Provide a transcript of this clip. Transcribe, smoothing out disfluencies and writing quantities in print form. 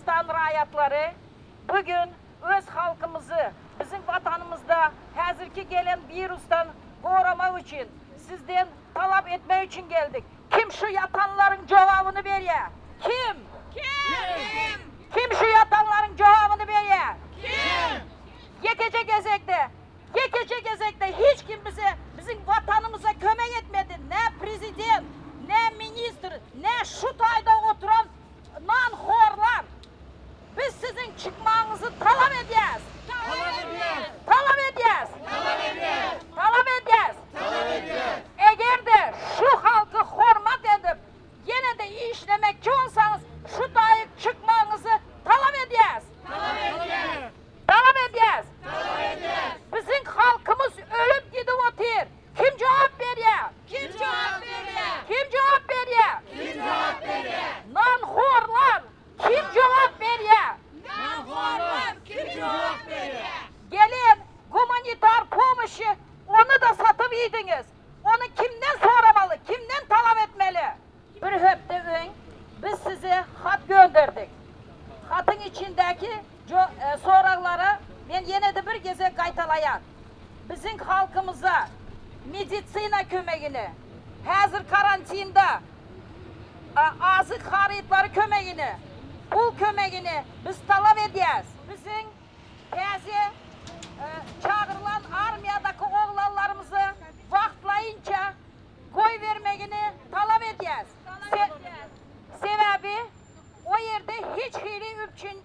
Türkmenistan raýatlary bu gün öz halkymyzy biziň Watanymyzda häzirki gelen wirusdan goramak üçin sizden talap etmek üçin geldik. Kim şu ýatanlaryň jogabyny berýä? Kim? Kim? Kim şu ýatanlaryň jogabyny berýä? Kim? Ýekeje gezekde, ýekeje gezekde hiç kim bize, biziň Watanymyza kömek etmedi, ne prezident, ne ministr, ne şu taýda oturan nanhorlar. Biz siziň çykmagyňyzy talap edýäs! Talap edýäs! Talap edýäs! Talap edýäs! Talap edýäs! Talap edýäs! Eger-de şu halky hormat edip, ýene-de işlemekçi bolsaňyz, şu taýyk çykmagyňyzy talap edýäs! Talap edýäs! Talap edýäs! Talap edýäs! Biziň halkymyz ölüp gidip otyr! Kim jogap berýär? Kim jogap berýär? Kim jogap berýär? Kim jogap berýär? Nanhorlar! Kim jogap berýär? Nanhorlar! Kim jogap berýär? Gelen gumanitar pomoşy ony-da satyp iýdiňiz. Ony kimden soramaly, kimden talap etmeli? Bir hepde öň biz size hat gönderdik. Hatyň içindäki soraglary men ýene-de bir gezek gaýtalaýan. Biziň halkymyza medisina kömegini, häzir karantinde azyk harytlary kömegini, pul kömegini biz talap edýäs. Biziň täze çagyrylan armiýadaky oglanlarymyzy wagtlaýynça goýbermegini talap edýäs. Sebäbi o ýerde hiç hili üpjün.